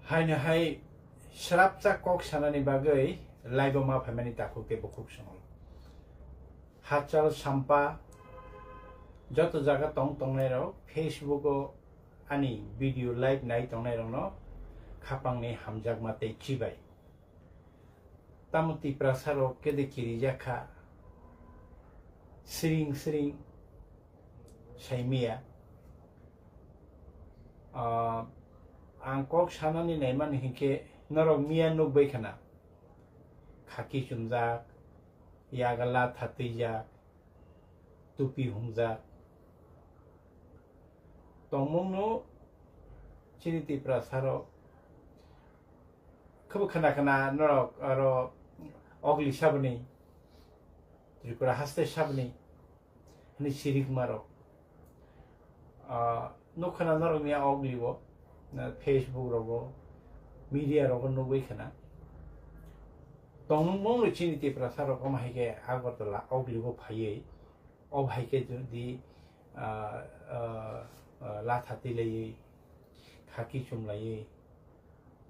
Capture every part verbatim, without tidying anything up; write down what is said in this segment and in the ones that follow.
Haino hai srapsa kok sanani bagwi live-o ma phaimani takhuk tei bukhuk songlo. Hachal Sampa joto jaga tong tongnairok Facebook-o ani video live nai tongnairokno khapangni hamjakma tei chibai. Tamo Tiprasa rok kede kirijak kha, siring siring saimaya. Ah, ang kok sanani naimani hinkhe norok miya nukbai khana, khaki chumjak, yaga latha twijak, tupi humjak. Tongmungno chini Tiprasa rok khebo khana khana norok aro ogli saboni, Tripura haste saboni hwnwi sirikma rok. Ah, nukha na norok ni ogli o, na Facebook rogo, media rogo nugwi khana. Tongmung mung chini Tiprasa rok omo hai khe Agartala ogli o phaiwi, ob hai khe jodi, ah, ah, ah, latha tilaiwi, khaki chumlaiwi,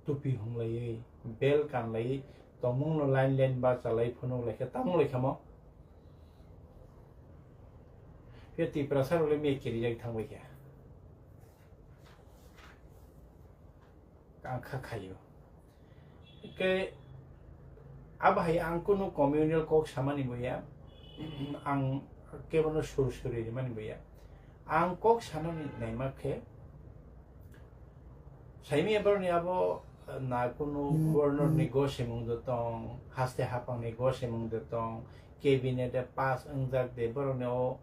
tupi humlaiwi, bel kanlaiwi, tongmungno line line ba chalai phunuk laikha, tamung laikha mo. Phiya Tiprasa rok le miya kirijak thangbai kha. Ang kha khayo. Ke abo hai ang kunu communal kok samani boya, ang kebono sur suri rimani boya. Ang kok sanani naima khe, saimi boroni abo na kunu governor ni gosemung do tong, haste hapang ni gosemung do tong, cabinet e pass wngjak de boroni o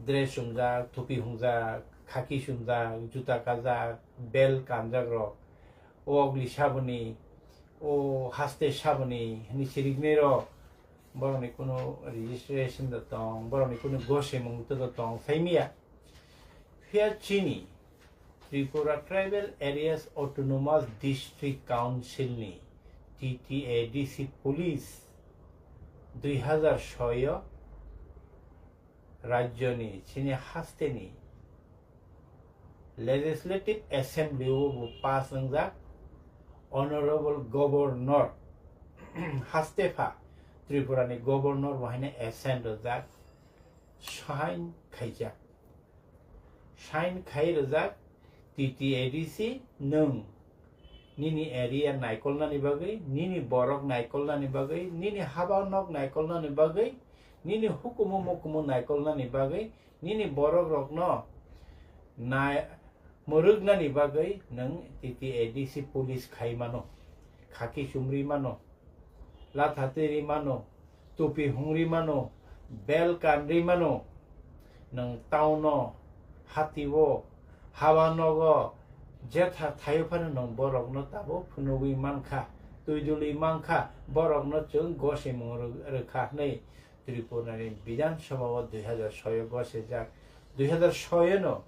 dress chumjak, thupi humjak, khaki chumjak, juta kajak, bel kanjak rok, o ogli saboni, o haste saboni hwnwi siriknai rok, borokni kunu registration da tong, borokni kunu gosemung da tong, saimiya. Phiya chini Tripura Tribal Areas Autonomous District Council ni T T A D C police dui hazar soi o rajyoni chini hasteni Legislative Assembly o bo pass wngjak, Honorable Governor hastepha Tripura ni Governor bo haino assent rwjak, sign khaijak. Sign khai rwjak, T T A D C nwng nini area naikolnani bagwi, nini borok naikolnani bagwi, nini haba nok naikolnani bagwi, nini hukumu mukumu naikolnani bagwi, nini borok rokno nai-, mwrwknani bagwi nwng T T A D C police khai mano, khaki chumri mano, latha twi ri mano, tupi hungri mano, bel kanri mano, nwng town o, hati o, haba nogo, jetha thaio phano nwng borokno tabuk phunugwi mankha, twi dulwi mankha, borokno chwng gosimung rw-, rwkha hwnwi Tripura ni Bidhan Sabha o dui hazar soi o gosijak, dui hazar soi o no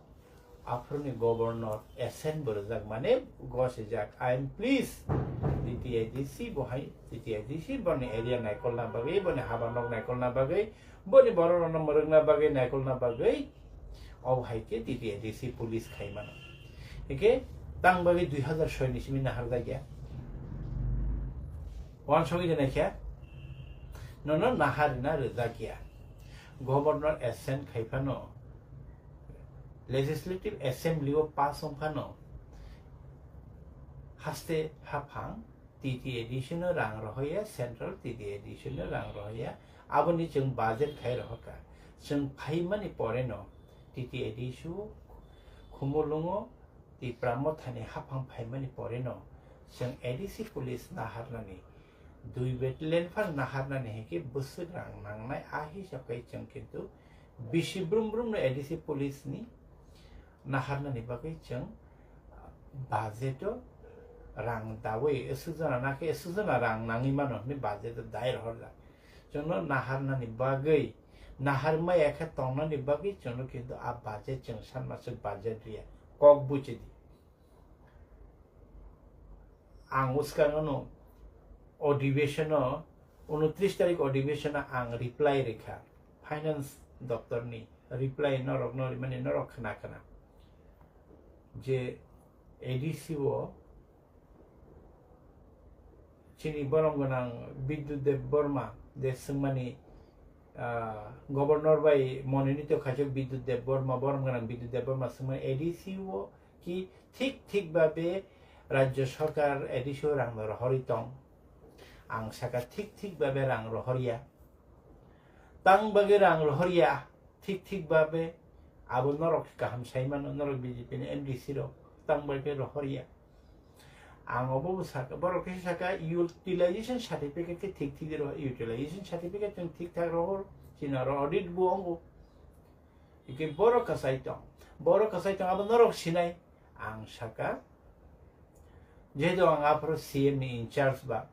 aphuruni governor assent bo rwjak mane gosijak. I am pleased, T T A D C bo hai, T T A D C boni area naikolna bagwi, boni haba nok naikolna bagwi, boni borok rokno mwrwkna bagwi, naikolna bagwi, obo hai khe T T A D C police khai mano. Hike tang bagwi dui hazar soi ni simi naharjak ya. Wansugwi de naikhe nono naharina rwjak ya. Governor assent khai phano, Legislative Assembly o pass wng phano, haste haphang T T A D C no rang rohoya, Central T T A D C no rang rohoya, aboni chwng budget khai rohorkha. Chwng phaimani pore no T T A D C o Khumulwngo Tipra Mothani haphang phaimani pore no chwng A D C police naharnani, dui battalion phano naharnani hinkhe bwswk rang nangnai, a hisab khai chwng kintu bisi brum brum no A D C police ni naharnani bagwi chwng budget o rang dawi, swk jona nakhe swk jona rang nangwi mano hwnwi budget o dai rohorjak. Chwngno naharnani bagwi, nahar maya khe tongnani bagwi chwngno kintu a budget chwng sanmaswk budget riya, kok buchidi. Ang bwskango no adhibeshon o, unotris tarik adhibeshon o ang reply rikha, finance doptor ni reply norok no rimani norok khna khna je A D C o chini borom gwnang Bidyut Deb Borma je swngmani, ah, governor bai mononito khaijak Bidyut Deb Borma, borom gwnang Bidyut Deb Borma swngmani A D C o ki thik thik babe rajya sarkar A D C o rang rohorwi tong. Ang saka thik thik babe rang rohorya. Tang bagwi rang rohorya, thik thik babe abo norok kaham sai mano, norok B J P ni M D C rok tang bagwi rohorya. Ang obo bo saka, borok khe saka utilization certificate khe thik thik rohor, utilization certificate chwng thik thak rohor, chini aro audit bo wngo. Hikhe borok kwchai tong, borok kwchai tong abo norok sinai. Ang saka, jehetu ang aphuru C M ni in charge ba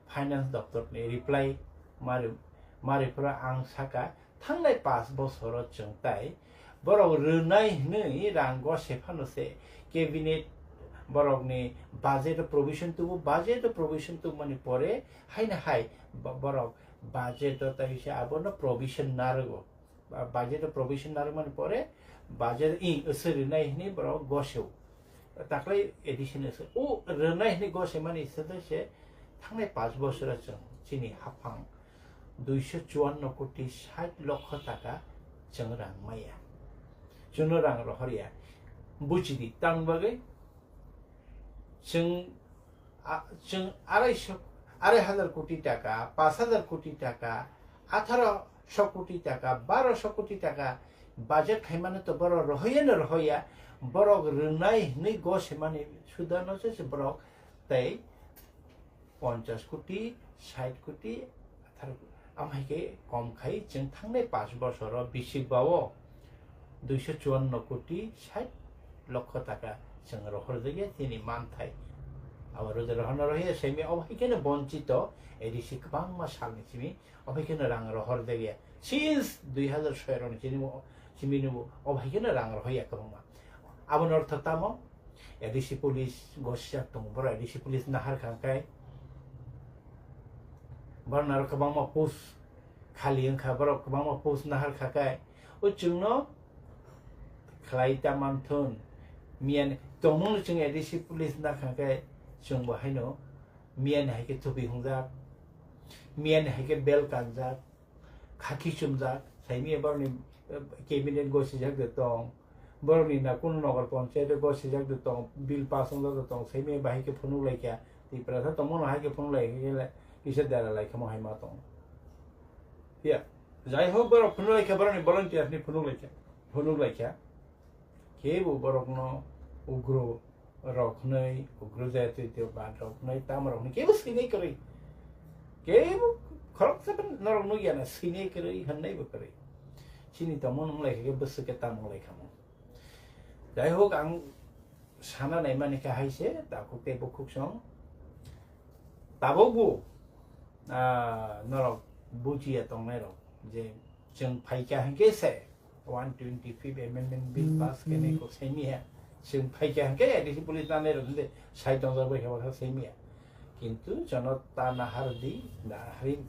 finance doptor ni reply mari, mari phuru ang saka, thangnai pash bosoro chwng tai borok rwnai hwnwi rang gose phano se cabinet borokni budget o provision tubu, budget o provision tubumani pore haino hai bo-, borok budget o tai se abono provision narwgo. Ba-, budget o provision narwkmani pore budget i swrwinai hwnwi borok goseo. Taklai addition se o rwnai hwnwi gosemani se thangnai pash bosoro chwng chini haphang duiso chuanno koti sait lokho taka chwng rang maya. Chwngno rang rohorya. Buchidi, tang bagwi chwng, a, chwng arai so, arai hazar koti taka, pash hazar koti taka, atharo so koti taka, baro so koti taka budget khaimano to borok rohoyano rohoya, borok rwnai hwnwi gosemani sudano se borok tei ponchas koti, sait koti, atharo koti. Amo hai khe kom khai chwng thangnai pash bosoro bisik bao duiso chuanno koti sait lokho taka chwng rohorjakya chini manthai. Abo rwja rohorna rohya semi abo hai kheno bonchito A D C kwbangma salni simi abo hai kheno rang rohorjakya. Since dui hazar soi rokni chini bo, simi nubo abo hai kheno rang rohorya kwbangma. Aboni ortho tamo? A D C police gosijak tongo, borok A D C police nahar kha khe, borok naro kwbangma post khali wngkha, borok kwbangma post nahar kha khe, o chwngno khlai ta manthun, miyani tongmungno chwng A D C police nakha khe, chwngbo haino miyani hai khe thupi hungjak, miyani hai khe bel kanjak, khaki chumjak, saimia borokni, eh, cabinet gosijak de tong, borokni na kunu nogar panchayat gosijak de tong, bill pass wngjak de tong, saimia bahai khe phunuk laikha, Tiprasa tongmano hai khe phunuk laikha khe kisa dera laikha mo hai ma tong. Ya, jai hok borok phunuk laikha, borokni volunteer ni phunuk laikha, phunuk laikha. Kebo borokno ugro rok hwnwi, ugro jatitio bad rok hwnwi, tamo rok hwnwi kebo swinai kwrwi. Kebo khoroksa norok nukya na swinai kwrwi, hwnnai bo kwrwi. Chini tongmung wng lai khe bwswk khe tamo wng lai kha mo. Jai hok, ang sana naimani khe hai se, takhuk tei bukhuk song. Tabukbo, ah, norok bujiya tongnai rok je chwng phaikha hwnkhe se one twenty-fifth Amendment Bill pass khainai kok saimiya. Chwng phaikha hwnkhe A D C police nanai rok hwnkhe sai tongjak bai kha bakha saimiya. Kintu jono ta nahar di, nahari,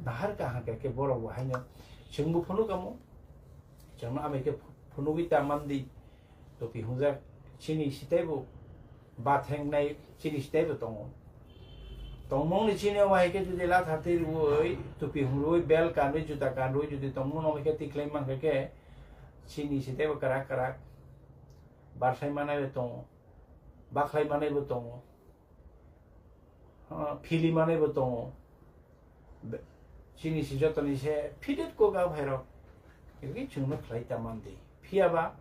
nahar ka hwnkhe khe borok bo haino chwngbo phunuk kamo. Chwngno amai khe phunugwi ta man di. Topi hungjak chini sitaibo bathengnai chini sitaibo tongo. Tongmungni chini omo hai khe jodi latha twi rwui, topi hungrui, bel kanrwi, juta kanrwi jodi tongmung omo hai khe tikhlai mankha khe chini sitaibo kwrak kwrak barsai manaibo tongo, bakhlai manaibo tongo. Ah, phili manaibo tongo. Be-, chini se jotoni se fitted kok a bhairok. Eboni chwngno khlai ta man di. Phiya ba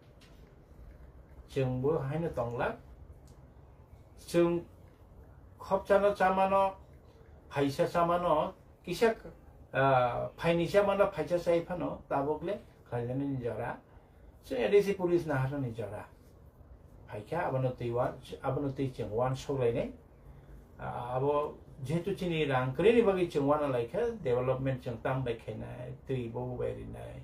chwngbo haino tongla. Chwng khopchano chamano, phaisa chamano, kisa, ah, phaini chamano phaisa chai phano tabukle khlainani jora. Chwng A D C police naharnani jora phaikha, abono twi wan-, abono twi chwng uansuk lainai. Ah, abo jehetu chini rang kwrwini bagwi chwng uana laikha, development chwng tam bai khainai, twi bo bai rinai,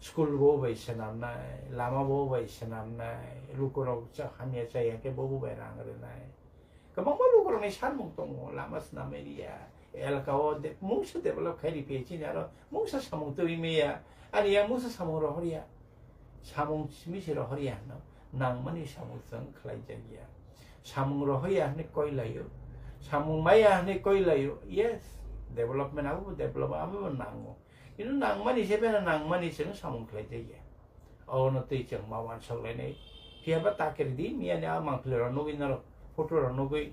school bo bai swnamnai, lama bo bai swnamnai, lukurok cha-, hamya chaya khe bo bai rang rwnai. Kwbangma lukurokni sanmung tongo, lama swnam area, elaka o de-, mungsa develop khai riphiya chini aro mungsa samung twi maya, ani ya mungsa samung rohorya, samung simi se rohorya hwno, nangmani samung chwng khlai jakya. Samung rohorya hwnwi koi laio, Samung maya hwnwi koi laio, yes, development abo bo develop, abo bo nango. Kintu nangmani se bena nangmani chwng samung khlai jaya. Obono twi chwng ma uansuk lainai. Phiya ba ta kiri di, miya ni a mangpili rok nugwi norok, photo rok nugwi,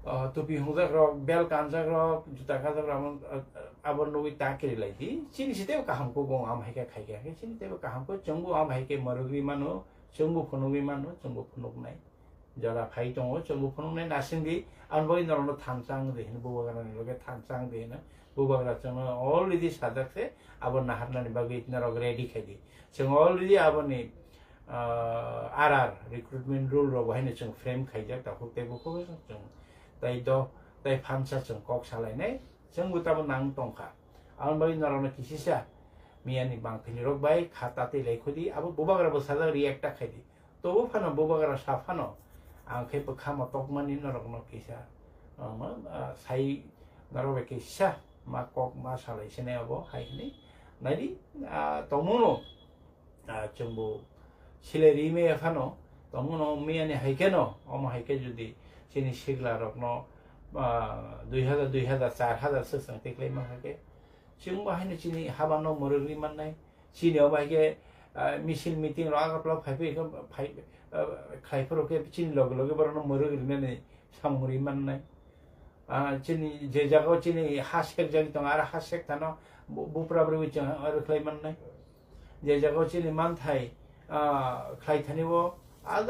ah, tupi hungjak rok, bel kanjak rok, juta kanjak rok, amo, ah, abo nugwi ta kiri lai di. Chini se teibo kaham kuk wng, am hai khe khai khe, chini teibo kaham kuk, chwng bo am hai khe mwrwgwi mano, chwng bo phunugwi mano, chwng bo phunuknai. Jora phai tongo, chwngbo phunuknai nasingdi, aboni bagwi norokno thansa wng di hino, bubagrani loge thansa wng di hino, bubagra chwngno already sajak se, abo naharnani bagwi norok ready khai di. Chwng already aboni, ah, R R, recruitment rule rok bo haino chwng frame khaijak, takhuk tei bukhuk chwng tai do, tai phansa chwng kok salainai, chwngbo tamo nang tongkha. Aboni bagwi norokno kisisa miyani bangphili rok bai kha tatwi lai khudi, abo bubagra bo sajak react ta khai di. Tobo phano bubagra sa phano, ang khe bwkha motokmani norokno kisa, ah, ma, ah, sai norok bai kisa ma kok ma salai sinai abo hai hwnwi. Naidi, ah, tongmungno, ah, chwngbo silai ri maya phano tongmungno miyani hai kheno, omo hai khe jodi chini sigla rokno, ah, dui hazar, dui hazar, char hazar swk swng tiklai mankha khe, chwngbo haino chini habano mwrwk ri mannai. Chini o bai khe, ah, misil meeting rok Agartala phai phai khe phai, ah, khlai phuru khe chini loge loge borokno mwrwk rinani samung ri mannai. Ah, chini je jaga o chini ha sek jagwi tongo, aro ha sek thano bu-, bupra bwrwi chwng aro khlai mannai. Je jaga o chini manthai, ah, khlai thani o, ah,